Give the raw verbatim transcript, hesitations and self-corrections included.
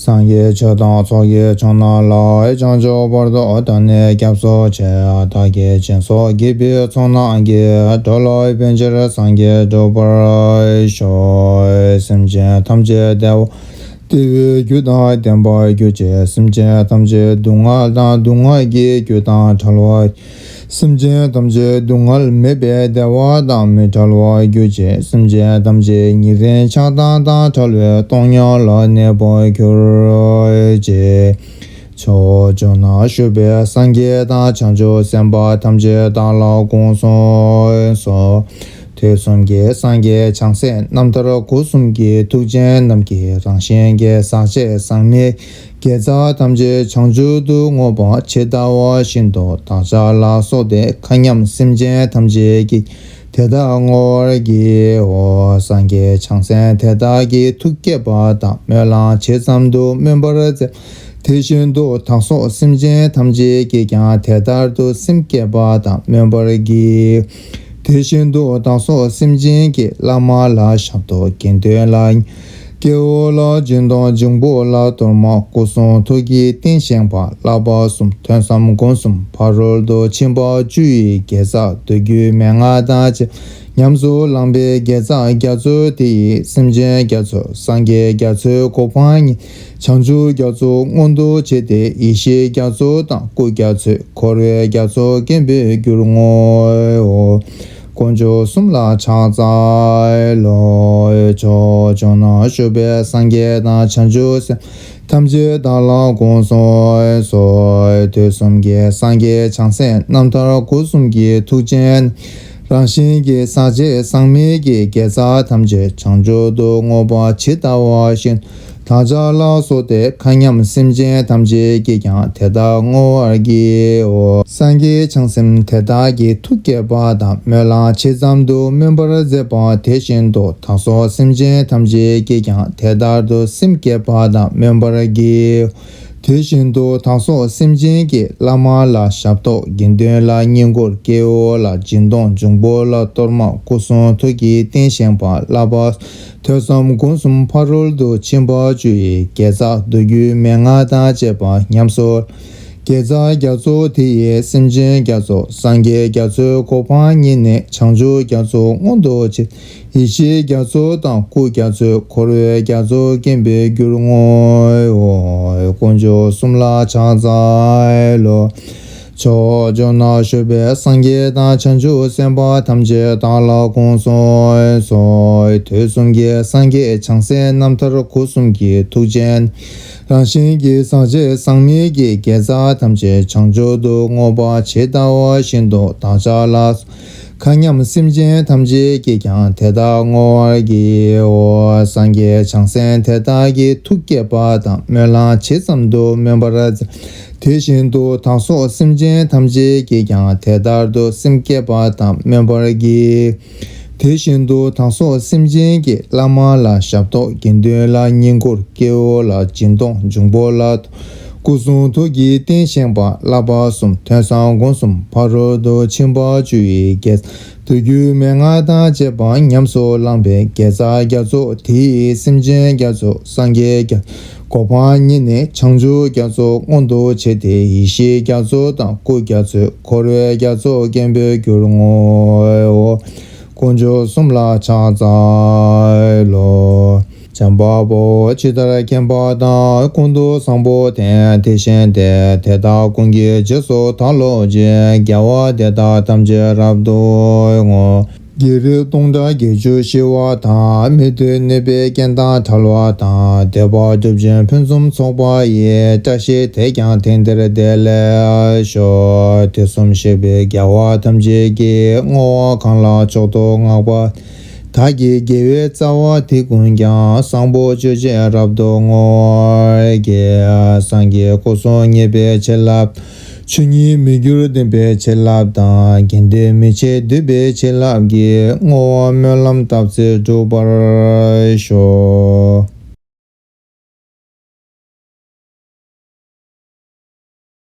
སངས་རྒྱས་ཆོས་དང་ཚོགས་ཀྱི་མཆོག་རྣམས་ལ། བྱང་ཆུབ་བར་དུ་བདག་ནི་སྐྱབས་སུ་མཆི། བདག་གིས་སྦྱིན་སོགས་བགྱིས་པའི་ཚོགས་རྣམས་ཀྱིས། འགྲོ་ལ་ཕན་ཕྱིར་སངས་རྒྱས་འགྲུབ་པར་ཤོག། སེམས་ཅན་ཐམས་ཅད་བདེ་བ་བདེ་བའི་རྒྱུ་དང་ལྡན་པར་གྱུར་ཅིག། སེམས་ཅན་ཐམས་ཅད་སྡུག་བསྔལ་དང་སྡུག་བསྔལ་གྱི་རྒྱུ་དང་བྲལ་བ། སེམས་ཅན་ཐམས་ཅད་སྡུག་བསྔལ་མེད་པའི་བདེ་བ་དང་མི་འབྲལ་བར་གྱུར་ཅིག། སེམས་ཅན་ཐམས་ཅད་ཉེ་རིང་ཆགས་སྡང་དང་བྲལ་བའི་སྟོང་ཉིད་ལ་གནས་པར་གྱུར་ཅིག། ཕྱོགས་བཅུ་ན་བཞུགས་པའི་སངས་རྒྱས་དང་བྱང་ཆུབ་སེམས་དཔའ་ཐམས་ཅད་བདག་ལ་དགོངས་སུ་གསོལ། དུས་གསུམ་གྱི་སངས་རྒྱས་བྱང་སེམས་རྣམ་ཐར་སྒོ་གསུམ་གྱི་ཐུགས་ཅན་རྣམས་ཀྱི་རང་བཞིན་གྱི་ཟག་བཅས་ཟག་མེད་དགེ་རྩ་ཐམས་ཅད་བྱང་ཆུབ་ཏུ་བསྔོ་བ་ཇི་ལྟ་བ་བཞིན་དུ་བདག་ཅག་ལ་སོགས་ཏེ་མཁའ་མཉམ་སེམས་ཅན་ཐམས་ཅད་ཀྱིས་དེ་ལྟར་བསྔོ་བར་བགྱིའོ། སངས་རྒྱས་བྱང་སེམས་དེ་དག་གི་ཐུགས་བསྐྱེད་པ་དང་སྨོན་ལམ་ཇི་ཙམ་དུ་སྨོན་པར་མཛད། དེ་བཞིན་དུ་བདག་སོགས་སེམས་ཅན་ཐམས་ཅད་ཀྱིས་ཀྱང་དེ་ལྟར་དུ་སེམས་བསྐྱེད་པ་དང་སྨོན་པར་བགྱི། དེ་བཞིན་དུ་བདག་སོགས་སེམས་ཅན་གྱི་བླ་མ་ལ་ཞབས་ཏོག་དགེ་འདུན་ལ་སྐྱེ་བོ་ལ་སྦྱིན་གཏོང་འབྱུང་པོ་ལ་གཏོར་མ་སྐུ་གསུང་ཐུགས་ཀྱི་རྟེན་བཞེངས་པ་བསླབ་པ་གསུམ་ཐོས་བསམ་སྒོམ་གསུམ་ཕ་རོལ་ཏུ་ཕྱིན་པ་བཅུ་ཡི་དགེ་རྩ་མདོ་རྒྱུད་མན་ངག་དང་བཅས་ཉམས་སུ་བླངས་པའི་དགེ་རྩ་རྒྱ་མཚོ་དེ་ཡིས་སེམས་ཅན་རྒྱ་མཚོ་སངས་རྒྱས་རྒྱ་མཚོའི་གོ་འཕང་ཉིད་བྱང་ཆུབ་རྒྱ་མཚོ་མངོན་དུ་བྱས་ཏེ་ཡེ་ཤེས་རྒྱ་མཚོ་དང་སྐུ་རྒྱ་མཚོས་འཁོར་བའི་རྒྱ་མཚོ་སྐྱེ་བར་འགྱུར་ངོ་། དཀོན་མཆོག་གསུམ་ལ་ཕྱག་འཚལ་ལོ། ཕྱོགས་བཅུ་ན་བཞུགས་པའི་སངས་རྒྱས་དང་བྱང་ཆུབ་སེམས་ཐམས་ཅད་བདག་ལ་དགོངས་སུ་གསོལ། དུས་གསུམ་གྱི་སངས་རྒྱས་བྱང་སེམས་རྣམ་ཐར་སྒོ་གསུམ་གྱི་ཐུགས་ཅན། རང་བཞིན་གྱིས་ཟག་བཅས་ཟག་མེད་ཀྱི་དགེ་རྩ་ཐམས་ཅད་བྱང་ཆུབ་ཏུ་བསྔོ་བ་ཇི་ལྟ་བ་བཞིན་བདག་ཅག་ལ་སོགས་ཏེ་མཁའ་མཉམ་སེམས་ཅན་ཐམས་ཅད་ཀྱིས་ཀྱང་དེ་ལྟར་བསྔོ་བར་བགྱིའོ། སངས་རྒྱས་བྱང་སེམས་དེ་དག་གི་ཐུགས་བསྐྱེད་པ་དང་སྨོན་ལམ་ཇི་ཙམ་དུ་སྨོན་པར་མཛད་པ་དེ་བཞིན་དུ་བདག་སོགས་སེམས་ཅན་ཐམས་ཅད་ཀྱིས་ཀྱང་དེ་ལྟར་དུ་སེམས་བསྐྱེད་པ་དང་སྨོན་པར་བགྱིའོ། དེ་བཞིན་དུ་བདག་སོགས་སེམས་ཅན་གྱི་བླ་མ་ལ་ཞབས་ཏོག་དགེ་འདུན་ལ་བསྙེན་བཀུར་སྐྱེ་བོ་ལ་སྦྱིན་གཏོང་འབྱུང་པོ་ལ་གཏོར་མ་སྐུ་གསུང་ཐུགས་ཀྱི་རྟེན་བཞེངས་པ་བསླབ་པ་ཐོས་བསམ་སྒོམ་གསུམ་ཕ་རོལ་ཏུ་ཕྱིན་པ་བཅུ་ཡི་དགེ་རྩ་མདོ་རྒྱུད་མན་ངག་དང་བཅས་པ་ཉམས་སུ། དགེ་རྩ་རྒྱ་མཚོ་དེ་ཡིས་སེམས་ཅན་རྒྱ་མཚོ་སངས་རྒྱས་རྒྱ་མཚོའི་གོ་འཕང་ཉིད་ནས་བྱང་ཆུབ་རྒྱ་མཚོ་མངོན་དུ་བྱེད། ཡེ་ཤེས་རྒྱ་མཚོ་དང་སྐུ་རྒྱ་མཚོས་འཁོར་བའི་རྒྱ་མཚོ་སྐྱེ་བར་འགྱུར་ངོ་། དཀོན་མཆོག་གསུམ་ལ་ཕྱག་འཚལ་ལོ། ཕྱོགས་བཅུ་ན་བཞུགས་པའི་སངས་རྒྱས་དང་བྱང་ཆུབ་སེམས་དཔའ་ཐམས་ཅད་བདག་ལ་དགོངས་སུ་གསོལ། དུས་གསུམ་གྱི་སངས་རྒྱས་བྱང་སེམས་རྣམ་ཐར་སྐུ་གསུམ་གྱི་ཐུགས་ཅན། རང་བཞིན་གྱིས་ཟག་བཅས་ཟག་མེད་ཀྱི་དགེ་རྩ་ཐམས་ཅད་བྱང་ཆུབ་ཏུ་བསྔོ་བ་ཇི་ལྟ་བ་བཞིན་དུ་བདག་ཅག་ལ། མཁའ་མཉམ་སེམས་ཅན་ཐམས་ཅད་ཀྱིས་ཀྱང་དེ་ལྟར་བསྔོ་བར་བགྱིའོ། སངས་རྒྱས་བྱང་སེམས་དེ་དག་གི་ཐུགས་བསྐྱེད་པ་དང་སྨོན་ལམ་ཇི་ཙམ་དུ་སྨོན་པར་མཛད། དེ་བཞིན་དུ་བདག་སོགས་སེམས་ཅན་ཐམས་ཅད་ཀྱིས་ཀྱང་དེ་ལྟར་དུ་སེམས་བསྐྱེད་པ་དང་སྨོན་པར་བགྱི། དེ་བཞིན་དུ་བདག་སོགས་སེམས་ཅན་གྱི་བླ་མ་ལ་ཞབས་ཏོག་དགེ་འདུན་ལ་བསྙེན་བཀུར་སྐྱེ་བོ་ལ་སྦྱིན་གཏོང་འབྱུང་པོ་ལ། སྐུ་གསུང་ཐུགས་ཀྱི་རྟེན་བཞེངས་པ་བསླབ་པ་གསུམ་ཐོས་བསམ་སྒོམ་གསུམ་ཕ་རོལ་ཏུ་ཕྱིན་པ་བཅུ་ཡི་དགེ་རྩ་མདོ་རྒྱུད་མན་ངག་དང་བཅས་པ་ཉམས་སུ་བླངས་པའི་དགེ་རྩ་རྒྱ་མཚོ་དེ་ཡིས་སེམས་ཅན་རྒྱ་མཚོ་སངས་རྒྱས་རྒྱ་གོ་འཕང་ཉིད་ནས་བྱང་ཆུབ་རྒྱ་མཚོ་མངོན་དུ་བྱེད་དེ་ཡེ་ཤེས་རྒྱ་མཚོ་དང་སྐུ་རྒྱ་མཚོས་འཁོར་བའི་རྒྱ་མཚོ་སྐྱེ་བར་འགྱུར་ངོ་། དཀོན་མཆོག་གསུམ་ལ་ཕྱག་འཚལ་ལོ། བྱམས་པ་པོ་ཇི་ལྟར་མཁྱེན་པ་དང་ཀུན་ཏུ་བཟང་པོ་བསྟན་དེ་བཞིན་ཏེ། དེ་དག་ཀུན་གྱི་རྗེས་སུ་བདག་སློབ་ཅིང་། རྒྱལ་བ་དེ་དག་ཐམས་ཅད་རབ་ཏུ་བསྔོ། བགེགས་རིགས་སྟོང་ཕྲག་བརྒྱད་ཅུ་ཞི་བ་དང་། མི་མཐུན་ནུས་པའི་རྐྱེན་དང་བྲལ་བ་དང་། བདེ་བ་སྒྲུབ་ཅིང་ཕུན་སུམ་ཚོགས་པ་ཡི། བཀྲ་ཤིས་དེས་ཀྱང་དེང་འདིར་བདེ་ལེགས་ཤོག། དུས་གསུམ་གཤེགས་པའི་རྒྱལ་བ་ཐམས་ཅད་ཀྱིས། བསྔོ་བ་གང་ལ་མཆོག་ཏུ་བསྔགས་པ། བདག་གི་དགེ་བའི་རྩ་བ་དེ་ཀུན་ཀྱང་། བཟང་པོ་སྤྱོད་ཕྱིར་རབ་ཏུ་བསྔོ། སངས་རྒྱས་སྐུ་གསུམ་བརྙེས་པའི་བྱིན་རླབས། ཆོས་ཉིད་མི་འགྱུར་བདེན་པའི་བྱིན་རླབས་དང་། དགེ་འདུན་མི་ཕྱེད་འདུས་པའི་བྱིན་རླབས་ཀྱིས། བསྔོ་བ་སྨོན་ལམ་བཏབ་ཚད་འགྲུབ་པར་ཤོག།